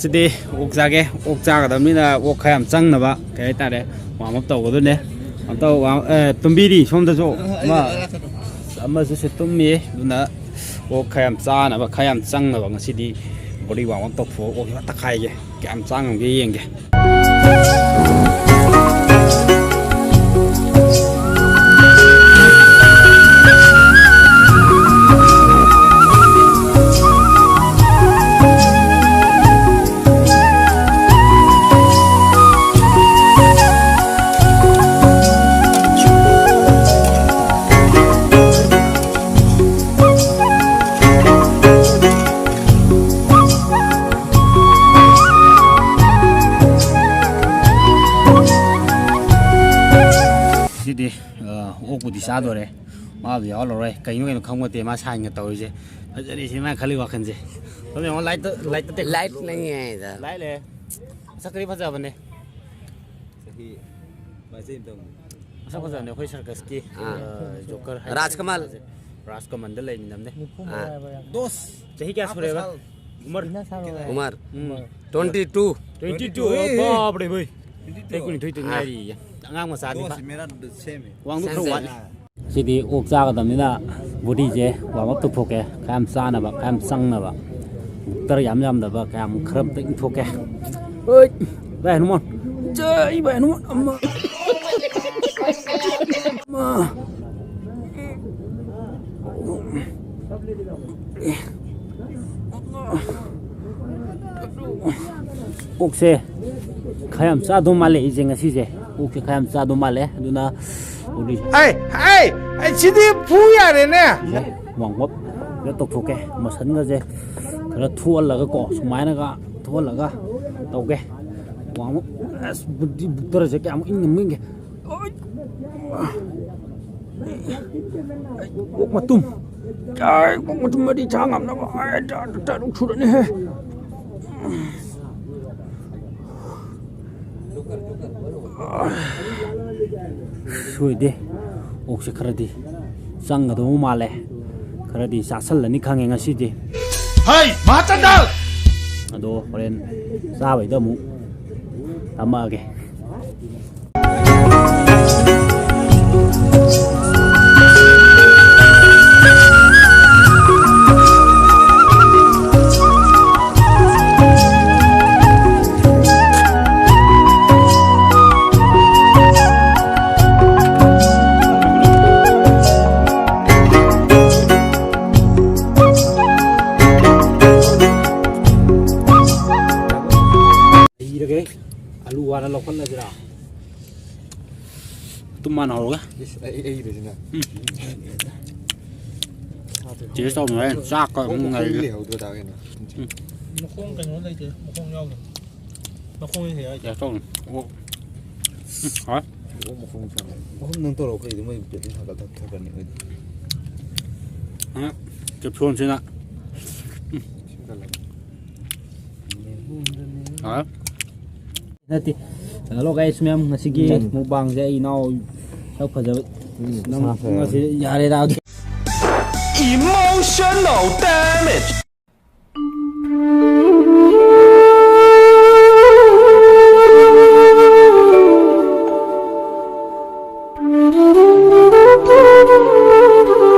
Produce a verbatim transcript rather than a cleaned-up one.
ꯑꯗꯨꯗꯤ ꯑꯣꯛ ꯆꯥꯒꯦ꯫ ꯑꯣꯛ ꯆꯥꯒꯗꯕꯅꯤꯅ ꯑꯣꯛ ꯈꯔ ꯌꯥꯝ ꯆꯪꯅꯕ, ꯀꯩ ꯍꯥꯏꯇꯥꯔꯦ, ꯋꯥꯔꯝ ꯑꯞ ꯇꯧꯒꯗꯣꯏꯅꯦ꯫ ꯑꯝꯇ ꯋꯥꯔꯝ-, ꯑꯦ, ꯇꯨꯝꯕꯤꯔꯤ ꯁꯣꯝꯗꯁꯨ ꯑꯃ, ꯑꯃꯁꯨ ꯁꯤ ꯇꯨꯝꯃꯤ꯫ ꯑꯗꯨꯅ ꯑꯣꯛ ꯈꯔ ꯌꯥꯝ ꯆꯥꯅꯕ, ꯈꯔ ꯌꯥꯝ ꯆꯪꯅꯕ ꯉꯁꯤꯗꯤ ꯕꯣꯗꯤ ꯋꯥꯔꯝ ꯑꯞ ꯇꯧꯊꯣꯛꯑꯒ ꯑꯣꯛꯁꯤ ꯐꯖꯅ ꯇꯛꯈꯥꯏꯒꯦ꯫ ꯀꯌꯥꯝ ꯆꯥ ꯉꯝꯒꯦ ꯌꯦꯡꯒꯦ꯫ ꯉꯁꯤꯗꯤ, ꯑ, ꯑꯣꯛꯄꯨꯗꯤ ꯆꯥꯗꯣꯔꯦ꯫ ꯃꯥꯕꯨꯗꯤ ꯌꯥꯎꯍꯜꯂꯔꯣꯏ꯫ ꯀꯩꯅꯣ ꯀꯩꯅꯣ ꯈꯪꯕ ꯅꯠꯇꯦ ꯃꯥ ꯁꯥꯏꯟꯒ ꯇꯧꯔꯤꯁꯦ꯫ ꯐꯖꯔꯦ ꯁꯤ ꯃꯥꯅ ꯈꯜꯂꯤ ꯋꯥꯈꯜꯁꯦ꯫ ꯁꯣꯝꯗ ꯌꯦꯡꯉꯣ, ꯂꯥꯏꯠꯇ, ꯂꯥꯏꯠꯇ ꯇꯦꯛ-, ꯂꯥꯏꯠ ꯅꯪꯉꯦ ꯍꯥꯏꯗ꯫ ꯂꯥꯏꯠ ꯂꯩ꯫ ꯃꯁꯛꯇꯤ ꯐꯖꯕꯅꯦ꯫ ꯆꯍꯤ ꯃꯥꯏ ꯆꯍꯤ ꯑꯃꯇꯪ꯫ ꯃꯁꯛ ꯐꯖꯕꯅꯦ ꯑꯩꯈꯣꯏ ꯁꯔꯀꯁꯀꯤ, ꯑꯥ꯫ ꯑ, ꯖꯣꯀꯔ ꯍꯥꯏ-, ꯔꯥꯖꯀꯃꯜ꯫ ꯔꯥꯖꯀꯃꯜꯗ ꯂꯩꯃꯤꯟꯅꯕꯅꯦ꯫ ꯑꯥ꯫ ꯗꯣꯁ꯫ ꯆꯍꯤ ꯀꯌꯥ ꯁꯨꯔꯦꯕ? ꯎꯃꯔ꯫ ꯎꯃꯔ꯫ ꯎꯝ꯫ Twenty two꯫ Twenty two꯫ ꯑꯦ, ꯑꯦ꯫ ꯕꯥꯞ ꯔꯦ ꯚꯥꯏ꯫ Twenty two꯫ ꯆꯍꯤ ꯀꯨꯟꯅꯤꯊꯣꯏ ꯇ ꯑꯥ꯫ ꯉꯥꯏꯔꯤꯌꯦ꯫ ꯑꯉꯥꯡ ꯃꯆꯥꯅꯤ ꯗꯣꯁ ꯃꯥ꯫ ꯃꯦꯔꯥ ꯁꯦꯝ ꯍꯦ꯫ ꯋꯥꯡꯕ ꯈꯔ ꯁꯦꯝ ꯁꯦꯝ꯫ ꯋꯥꯠꯂꯤ꯫ ꯁꯤꯗꯤ ꯑꯣꯛ ꯆꯥꯒꯗꯕꯅꯤꯅ ꯕꯣꯗꯤꯁꯦ ꯋꯥꯔꯝ ꯑꯞ ꯇꯧꯊꯣꯛꯀꯦ꯫ ꯈꯔ ꯌꯥꯝ ꯆꯥꯅꯕ, ꯈꯔ ꯌꯥꯝ ꯆꯪꯅꯕ꯫ ꯕꯨꯛꯇꯔ ꯌꯥꯝ ꯌꯥꯝꯗꯕ, ꯈꯔ ꯌꯥꯝ, ꯈꯔ ꯑꯝꯇ ꯏꯪꯊꯣꯛꯀꯦ꯫ ꯍꯣꯏ, ꯚꯥꯏ ꯍꯅꯨꯃꯥꯟ꯫ ꯖꯩ ꯚꯥꯏ ꯍꯅꯨꯃꯥꯟ꯫ ꯑꯃ꯫ ꯑꯃ꯫ ꯑꯣꯛꯁꯦ ꯈꯔ ꯌꯥꯝ ꯆꯥꯗꯧ ꯃꯥꯜꯂꯦ ꯑꯩꯁꯦ ꯉꯁꯤꯁꯦ꯫ ꯑꯣꯛꯁꯦ ꯈꯔ ꯌꯥꯝ ꯆꯥꯗꯧ ꯃꯥꯜꯂꯦ꯫ ꯑꯗꯨꯅ ꯍꯧꯖꯤꯛ ꯑꯩ, ꯑꯩ, ꯑꯩ, ꯁꯤꯗꯤ ꯐꯨ ꯌꯥꯔꯦꯅꯦ꯫ ꯋꯥꯔꯝ ꯑꯞ ꯈꯔ ꯇꯧꯊꯣꯛꯀꯦ꯫ ꯃꯁꯜꯒꯁꯦ ꯈꯔ ꯊꯣꯛꯍꯜꯂꯒꯀꯣ, ꯁꯨꯃꯥꯏꯅꯒ ꯊꯣꯛꯍꯜꯂꯒ ꯇꯧꯒꯦ꯫ ꯋꯥꯔꯝ ꯑꯞ꯫ ꯑꯁ, ꯕꯨꯛꯇꯔꯁꯦ ꯀꯌꯥꯃꯨꯛ ꯏꯪꯉꯝꯒꯦ꯫ ꯑꯣꯛ ꯃꯇꯨꯝ꯫ ꯑꯥꯏ, ꯑꯣꯛ ꯃꯇꯨꯝ ꯃꯔꯤ ꯆꯥ ꯉꯝꯅꯕ꯫ ꯑꯥꯏ, ꯇꯔꯥ-, ꯇꯔꯨꯛ ꯁꯨꯔꯅꯤꯍꯦ꯫ ꯁꯣꯏꯗꯦ꯫ ꯑꯣꯛꯁꯦ ꯈꯔꯗꯤ ꯆꯪꯒꯗꯧꯕ ꯃꯥꯜꯂꯦ꯫ ꯈꯔꯗꯤ ꯆꯥꯁꯜꯂꯅꯤ ꯈꯪꯉꯦ ꯉꯁꯤꯗꯤ꯫ ꯍꯩ, ꯃꯍꯥꯆꯟꯗ꯭ꯔ! ꯑꯗꯣ ꯍꯣꯔꯦꯟ ꯆꯥꯕꯩꯗ ꯑꯃꯨꯛ ꯇꯝꯃꯛꯑꯒꯦ꯫ ꯍꯩꯔꯒꯦ꯫ ꯑꯂꯨ ꯍꯥꯟꯅ ꯂꯧꯈꯠꯂꯁꯤꯔꯥ? ꯑꯗꯨꯝ ꯃꯥꯟꯅ ꯍꯧꯔꯒ꯫ ꯏꯁ, ꯑꯩ, ꯑꯩꯒꯤꯗꯨꯁꯤꯅ꯫ ꯎꯝ꯫ ꯇꯦꯁ ꯇꯧꯕꯅꯦ ꯍꯣꯔꯦꯟ꯫ ꯆꯥꯛꯀ ꯑꯣꯛ ꯑꯗꯨꯝ ꯃꯈꯣꯡ ꯉꯥꯏꯔꯒ꯫ ꯂꯩꯍꯧꯗ꯭ꯔꯣ ꯇꯥꯒꯦꯅ? ꯎꯝ꯫ ꯃꯈꯣꯡ ꯀꯩꯅꯣ ꯂꯩꯇꯦ, ꯃꯈꯣꯡ ꯌꯥꯎꯗꯦ꯫ ꯃꯈꯣꯡ ꯂꯩꯇꯦ ꯍꯥꯏꯁꯦ꯫ ꯇꯦꯁ ꯇꯧꯕꯅꯦ꯫ ꯑꯣꯛ꯫ ꯎꯝ, ꯍꯥꯎꯋꯦ꯫ ꯑꯣꯛ ꯃꯈꯣꯡ ꯆꯥꯕ꯫ ꯃꯈꯣꯡ ꯅꯪ ꯇꯧꯔꯛꯑꯣ, ꯀꯩꯗꯤ ꯃꯣꯏ ꯄꯦꯠ ꯑꯗꯨꯝ ꯊꯥꯒꯠ-, ꯊꯥꯒꯠꯅꯤ ꯑꯩꯈꯣꯏꯗꯤ꯫ ꯍꯥ? ꯀꯦꯞꯁꯣꯟꯁꯤꯅ꯫ ꯎꯝ꯫ ꯁꯤꯡꯒꯜꯂꯕ꯫ ꯍꯥꯎꯋꯦ꯫ ꯅꯠꯇꯦ꯫ ꯍꯜꯂꯣ ꯒꯥꯏꯁ ꯃꯌꯥꯝ, ꯉꯁꯤꯒꯤ ꯎꯝ꯫ ꯃꯨꯛꯕꯥꯡꯁꯦ ꯑꯩ ꯏꯅꯥꯎ ꯁꯛ ꯐꯖꯕ ꯎꯝ, ꯅꯪ ꯁꯥ ꯐꯖꯕ꯫ ꯉꯁꯤ ꯌꯥꯔꯦꯗ꯫ Emotional damage.